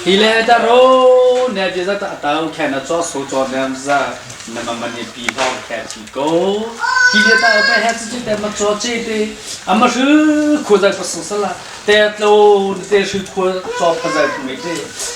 Hi le ta ro ne je za ta tau khe na cho so cho nem za na ma mani pi hong khe chi ko hi le ta pe he chi te ma cho che te ama shu khu za pa sung sala te tlo te shu khu cho pa za me te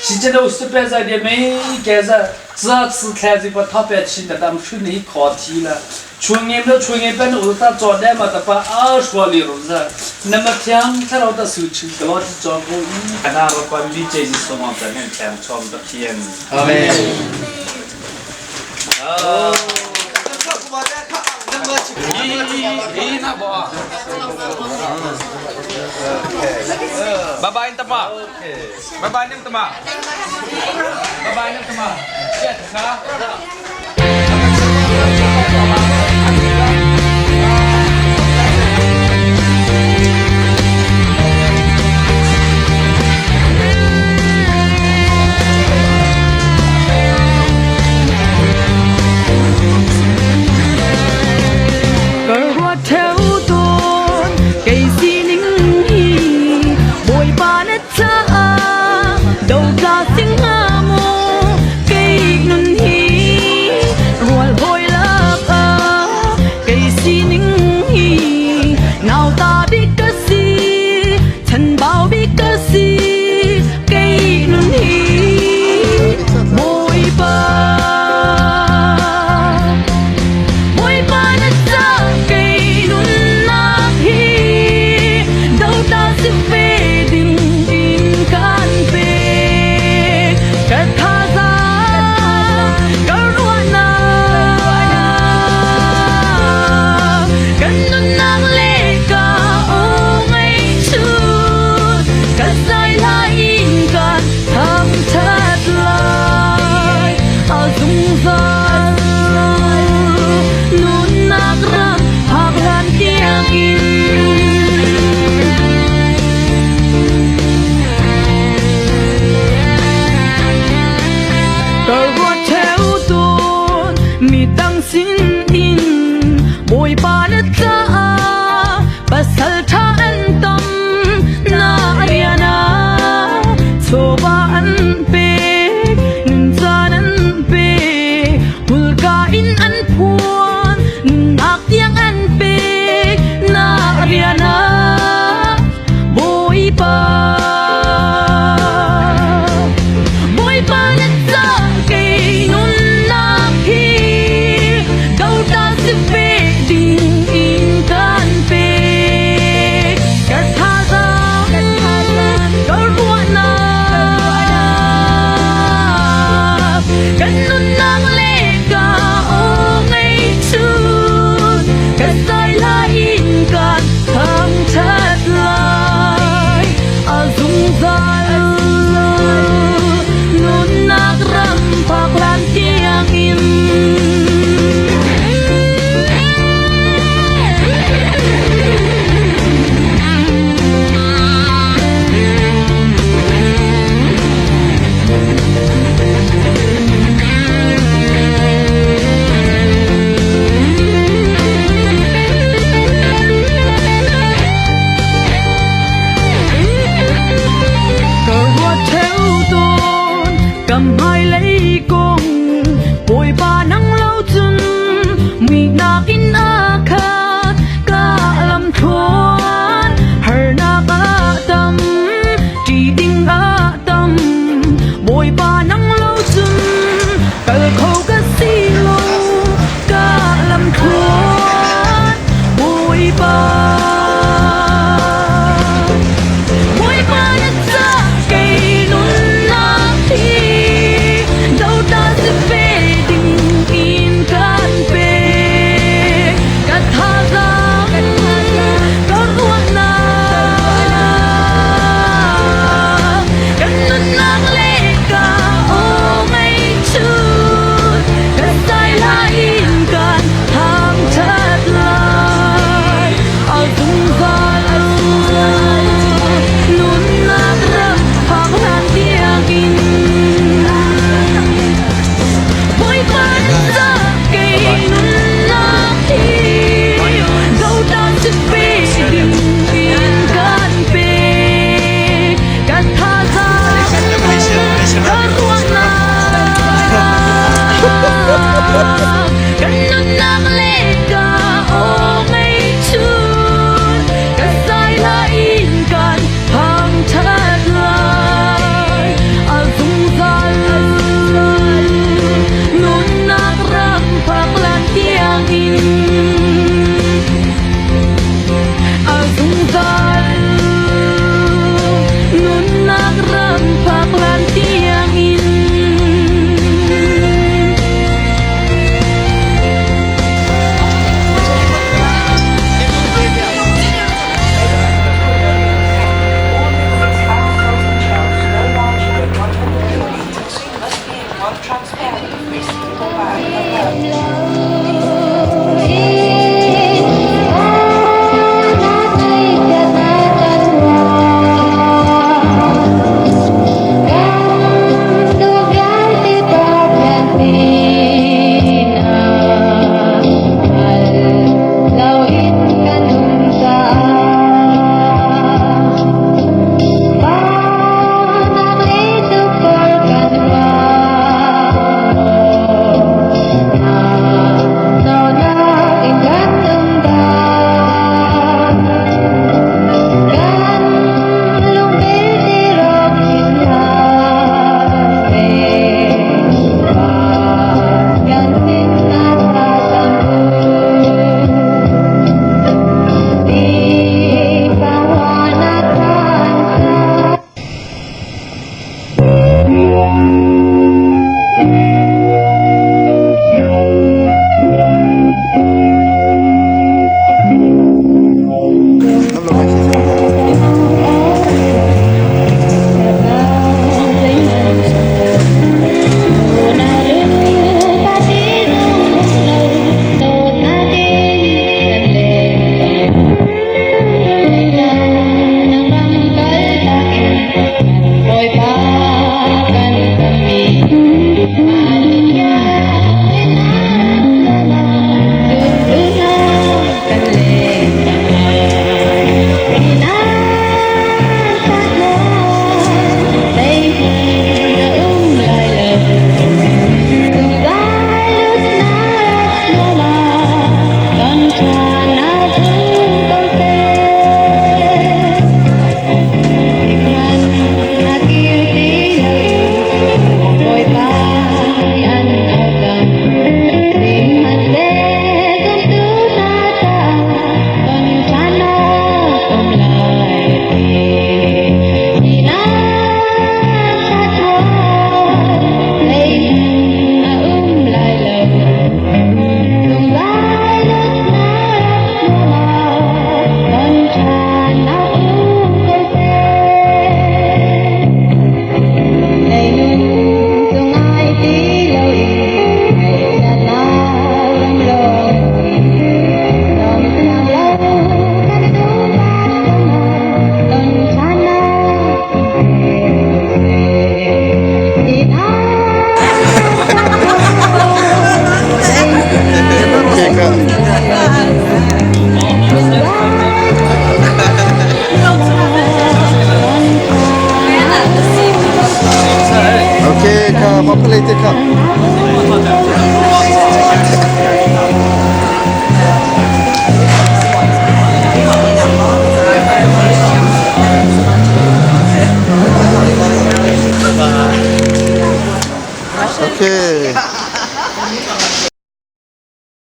si che do su pe za de me ke za za 次开这个特别去的，咱们去你考题了。春年的春年本我他做的嘛，他把二说里路子，那么天他老的手去给老子做过，看他老板比这是什么在面前穿的天。阿门。 Babae tama. Babae nim tama. Babae nim tama. Shit, ka. Ka ruat theo tawn kei sining hi Bawipa na caah dotla sing hnga maw kei nun hi.